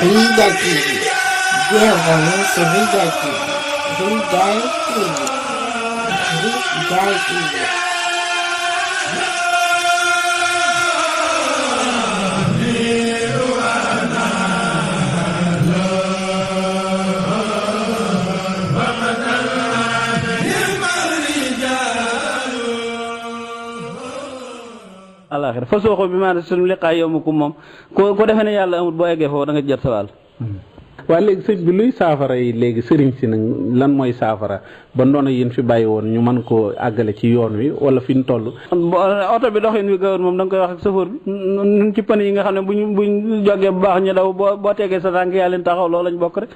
Riga TV. Bienvenue sur Riga TV. Riga TV. Riga TV. alaxira fa sooxo bi maanaam suñu liqaay yow ma ko moom ko defe ne yàlla amul boo eggee foofu da nga jot sa wàll. waaye léegi sëñ bi luy saafara yi léegi sëriñ si nag lan mooy saafara ba ndoona yéen fi bàyyi woon ñu mën koo àggale ci yoon wi wala fi ñu toll. oto bi doxin wi gawar moom da nga koy wax ak chauffeur bi ñun ci pan yi nga xam ne buñ jógee bu baax ñu daw boo tegee sa tànk yaa leen taxaw loolu lañ bokk rek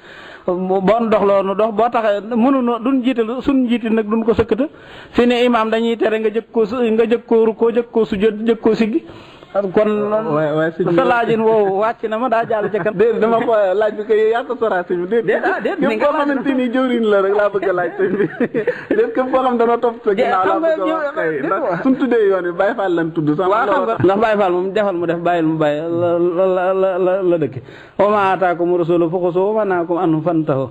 boo dox loolu dox boo taxee mënuno duñ jiital suñ jiital nag duñ ko sëkkata fi ne imaam dañuy tere nga jëkk koo rukkoo jëkk koo sujjóot jëkk koo siggi kon sa laajin woowu wàcc na ma daa jàll ca kan. déedéet dama ko laaj bi kay yaa ko soraa sëñ bi déedéet képp koo xamante ni jëwriñ la rek laa bëgg a laaj sëñ bi déet képp koo xam dana topp sa ginnaaw laa bëgg a wax kay ndax suñ tuddee yoon bi Baye Fall lan tudd sax ndax Baye Fall moom defal mu def bàyyil mu bàyyi la dëkk wa maa aataakum rasuulu faxuzuuhu wa maa nahaakum anhu fantahuu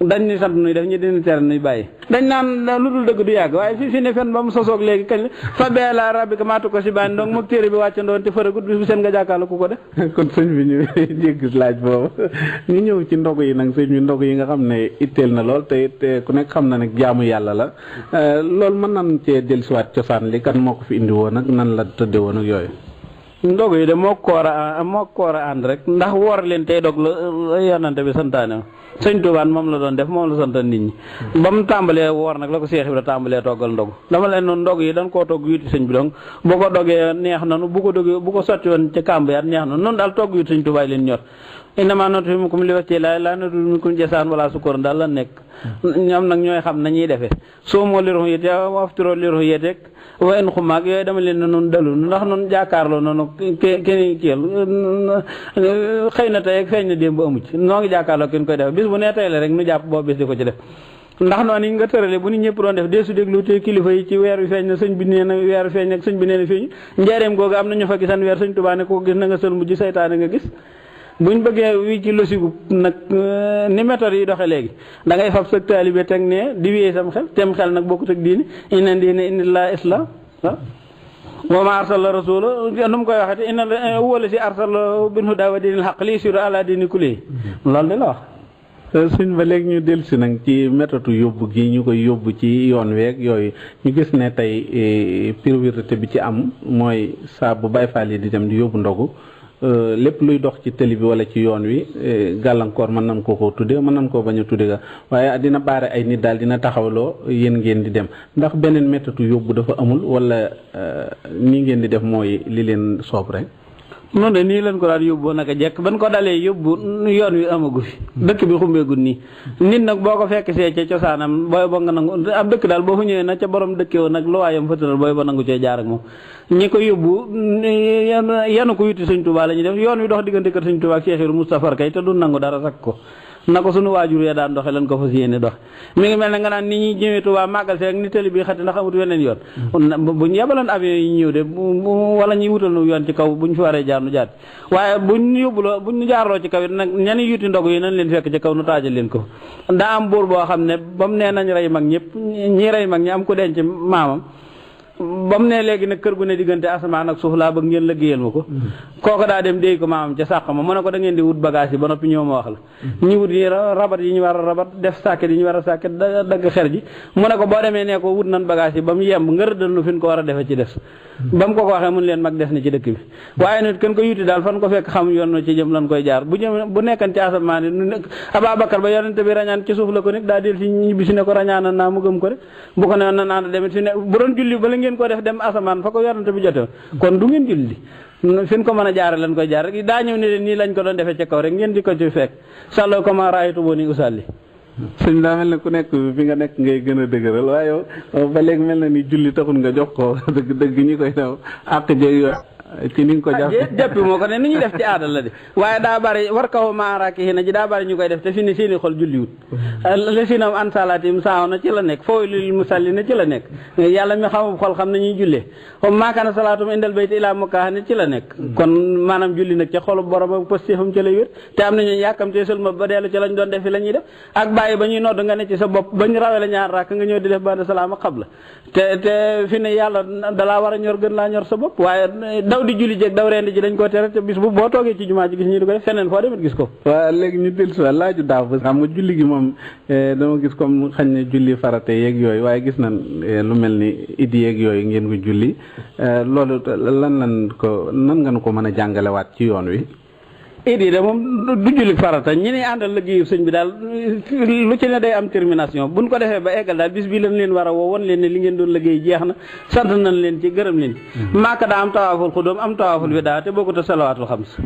dañ ni sant nuy def ñi dina tere nuy bàyyi dañ naan lu dul dëgg du yàgg waaye fi ne fen ba mu sosoog léegi kañ fa bee la rabbika maa tukazzibaani donc moom téere bi wàccandoon te fëragut bis bu seen nga jàkkaarloo ku ko def. kon sëñ bi ñu jéggi laaj boobu ñu ñëw ci ndogu yi nag sëñ bi ndogu yi nga xam ne itteel na lool te ku nekk xam na ne jaamu yàlla la loolu mën nañ cee dellusiwaat cosaan li kan moo ko fi indi woon ak nan la tëddee woon ak yooyu. ndogu yi de moo ko war a ànd rek ndax woor leen tey dog la yonante bi santaane sëñ Tuubaa moom la doon def moom la santaan nit ñi ba mu tàmbalee woor nag la ko Seex Ibra tàmbalee toggal ndogu dama leen noonu ndog yi dañ koo togg yuti sëñ bi donc bu ko dogee neex nanu bu ko sotti woon ca kàmb yaat neex na noonu daal togg yuti sëñ Tuubaa leen ñor innamaa nut'imukum li wajhi llaahi laa nuriidu minkum jazaa'an wala sukuuran daal la nekk ñoom nag ñooy xam nañuy defee suumu li ru'yatihi wa aftiruu li ru'yatihi wa in xumaag yooyu dama leen ne noonu dalu ndax noonu jàkkaarloo noonu kenn kiyal xëy na tey ak feeñ na démb amu ci noo ngi jàkkaarloo kenn koy def bis bu nee tey la rek nu jàpp boo bis di ko ci def ndax noonu yi nga tërale bu nit ñëpp doon def dee su déglu te kilifa yi ci weer wi feeñ na sëñ bi nee na weer feeñ nag sëñ bi nee na feeñ njaareem googu am na ñu fa gisan weer sëñ Tuubaa ne ko gis na nga sël mujj saytaane nga gis buñ bëggee wi ci losigu nag ni méthode yi doxe léegi da ngay fab sa taalibe teg ne di wéyee sam xel tem xel nag bokkut ak diini inna diina indallaahi islaam wa maa arsala rasuula nu mu koy waxee inna wala si arsala bil hudaa wa diinil haqq liyuzhirahu alaa diini kullihi loolu de la wax. suñ ba léegi ñu dellusi nag ci méthode yóbbu gi ñu koy yóbbu ci yoon weeg yooyu ñu gis ne tey priorité bi ci am mooy saa bu Baay Faal yi di dem di yóbbu ndogu lépp luy dox ci télé bi wala ci yoon wi gàllankoor mën nañ koo tuddee mën nañ koo bañ a tuddee ga waaye dina baare ay nit daal dina taxawloo yéen ngeen di dem ndax beneen méthode yóbbu dafa amul wala nii ngeen di def mooy li leen soob rek. noonu de nii leen ko daan yóbbu naka jekk ban ko dalee yóbbu yoon wi amagu fi dëkk bi xumbeegul nii nit nag boo ko fekk see ca cosaanam booy ba nga nangu ab dëkk daal boo fa ñëwee nag ca borom dëkkee woon nag lu waayam fëtëral booy ba nangu cee jaar ak moom ñi ko yóbbu yanu ko yutti sëñ Tuubaa la ñuy def yoon wi dox diggante kër sëñ Tuubaa ak Cheikh Moustapha kay te du nangu dara sakk ko na ko sunu waajur ya daan doxe lan ko fas yéene dox mi ngi mel ne nga naan ni ñuy jëmee Tuubaa màggal see ak ni tëli bi xati ndax amut weneen yoon buñ yebaloon avion yi ñëw de wala ñuy wutal nu yoon ci kaw buñ fi waree jaar nu jaat waaye buñ yóbbuloo buñ jaarloo ci kaw it nag ñani yuti ndog yi nañ leen fekk ci kaw nu taajal leen ko daa am buur boo xam ne ba mu nee nañ rey mag ñëpp ñi rey mag ñi am ko denc maamam ba mu ne léegi nag kër gu ne diggante asamaan ak suuf laa bëgg ngeen liggéeyal ma ko kooku daa dem déy ko maamam ca sàq ma mu ne ko da ngeen di wut bagage yi ba noppi ñëw ma wax la ñu wut yi rabat yi ñu war a rabat def sàkket yi ñu war a sàkket dagg xer ji mu ne ko boo demee ne ko wut nan bagage yi ba mu yemb nga rëddal nu fi ñu ko war a defe ci des ba mu ko waxee mun leen mag des na ci dëkk bi waaye nit kenn ko yuti daal fan ko fekk xam yoon ci jëm lan koy jaar bu nekkan ci asamaan yi Ababacar ba yonente bi rañaan ci suuf la ko nit daa del si ñibbi si ne ko rañaana naa mu gëm ko rek bu ko ne na naan demit fi ne bu doon julli ba la ngeen ko def dem asamaan fa ko yonente bi jote kon du ngeen julli fi ko mën a jaare lan koy jaar rek daa ñëw ne leen nii lañ ko doon defee ca kaw rek ngeen di ko ci fekk sàlloo comment raaytu boo ni usalli sëñ daa mel ne ku nekk fi nga nekk ngay gën a dëgëral waaye yow ba léegi mel na ni julli taxul nga jox ko dëgg ñi koy def àq jeeg yooyu ci ni nga ko jàppee. jàppi moo ko ne ni ñuy def ci aada la de waaye daa bari war kaw maaraaki xi na ji daa bari ñu koy def te fi ne seeni xol julliwut la si nam an salaatim saaw na ci la nekk fooy lil musalli na ci la nekk yàlla mi xam xol xam na ñuy jullee comme maakaana salaatum indal bayti ilaa mukaaha ne ci la nekk kon maanaam julli nag ca xolu borom ak postéefam ci lay wér te am nañu yàkkamtee sëlma ba dellu ci lañ doon def fi la ñuy def ak bàyyi ba ñuy nodd nga ne ci sa bopp bañ rawee la ñaar rakk nga ñëw di def ba'da salaam ak xabla te fi ne yàlla dalaa war a ñor gën laa ñor sa bopp waaye daw di julli jeeg daw rendi ji dañ ko tere te bis bu boo toogee ci jumaa ji gis ñu di ko def feneen foo demit gis ko waaw léegi ñu dellu si laaju daaw ba xam nga julli gi moom dama gis comme xañ ne julli farate yeeg yooyu waaye gis nañ lu mel ni idi yeeg yooyu ngeen ko julli loolu lan nga nu ko mën a jàngalewaat ci yoon wi idi de moom du julli farata ñi ni àndal liggéeyu sëñ bi daal lu ci ne day am termination buñ ko defee ba eggal daal bis bi lañ leen war a woo won leen ne li ngeen doon liggéey jeex na sant nañ leen ci gërëm leen ci maaka daa am tawaaful xudóom am tawaaful widaa te bokkut a salawaatul xams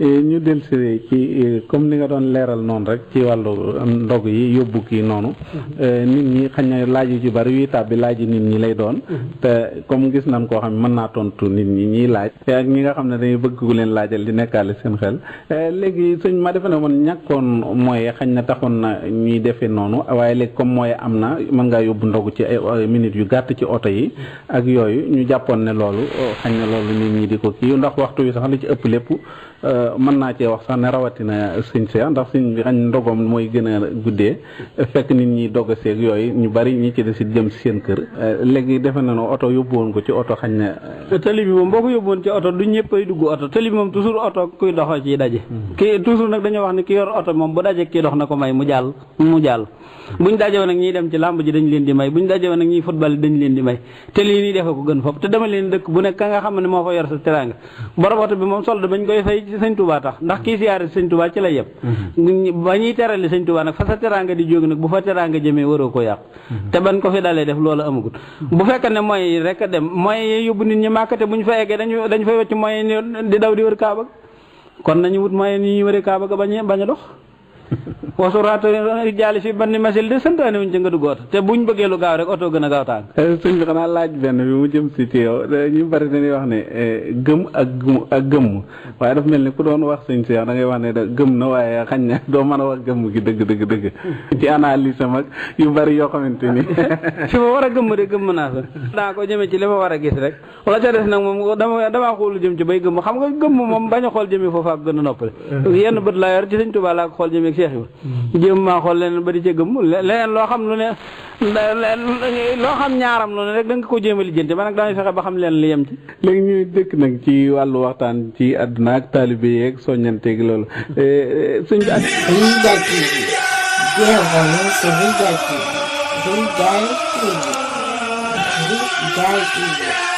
ñu del si ci comme ni nga doon leeral noonu rek ci wàllu ndog yi yóbbu kii noonu nit ñi xañ na laaj yu ci bari yuy tàbbi laaj nit ñi lay doon te comme gis nañ koo xam ne mën naa tontu nit ñi ñiy laaj te ak ñi nga xam ne dañuy bëgg ku leen laajal di nekkaale seen xel léegi sëñ ma defe ne woon ñàkkoon mooy xañ na taxoon na ñuy defee noonu waaye léegi comme mooy am na mën ngaa yóbbu ndogu ci ay minutes yu gàtt ci oto yi ak yooyu ñu jàppoon ne loolu xañ na loolu nit ñi di ko kii ndax waxtu wi sax li ci ëpp lépp mën naa cee wax sax ne rawatina sëñ Seex ndax sëñ bi xañ ndogom mooy gën a guddee fekk nit ñi dogg seeg yooyu ñu bari ñi ci des si jëm si seen kër léegi defe na no oto yóbbu woon ko ci oto xañ na tali bi moom boo ko yóbbu woon ci oto du ñëpp ay dugg oto tali bi moom toujours oto kuy doxoo ci daje kii toujours nag dañoo wax ne ki yor oto moom bu daje kii dox na ko may mu jàll buñ daje woon nag ñiy dem ci làmb ji dañ leen di may buñ daje woon nag ñiy football dañ leen di may te lii nii defe ko gën foofu te dama leen dëkk bu nekk ka nga xam ne moo fa yor sa teraanga borom oto bi moom solde bañ koy fay ci sëñ Touba tax ndax kii siyaare sëñ Touba ci la yem ba ñuy terali sëñ Touba nag fa sa teraanga di jóg nag bu fa teraanga jëmee waroo ko yàq te ban ko fi dalee def loolu amagut bu fekkee ne mooy rek a dem mooy yóbbu nit ñi màkkate buñ fa eggee dañ fay wacc mooy di daw di wër Kaaba kon nañu wut mooy ni ñuy wëree Kaaba ga bañ a dox wasuraata jaali fi banni masil de santaane wuñ ci nga dugg oto te buñ bëggee lu gaaw rek oto gën a gaaw tàng sëñ bi xanaa laaj benn bi mu jëm si ci yow ñu bari dañuy wax ne gëm ak gëmm waaye dafa mel ni ku doon wax sëñ Seex da ngay wax ne da gëm na waaye xañ na doo mën a wax gëmm gi dëgg ci analyse am ak yu bari yoo xamante ni fi ma war a gëmm de gëmm naa sa daa ko jëmee ci li ma war a gis rek wala ca des nag moom damaa xoolu jëm ci bay gëmm xam nga gëmm moom bañ a xool jëmee foofu ak gën a noppale yenn bët laa yor ci sëñ Tuubaa laa ko xool jëmee Cheikh yi jéem maa xool leneen ba di ca gëm leneen loo xam lu ne loo xam ñaaram lu ne rek da nga ko jéem a lijjanti ba nag damay fexe ba xam leen li yem ci léegi ñuy dëkk nag ci wàllu waxtaan ci àdduna ak taalibe yeeg soññanteeg loolu suñ bi ak Serigne bienvenue sur Serigne TV.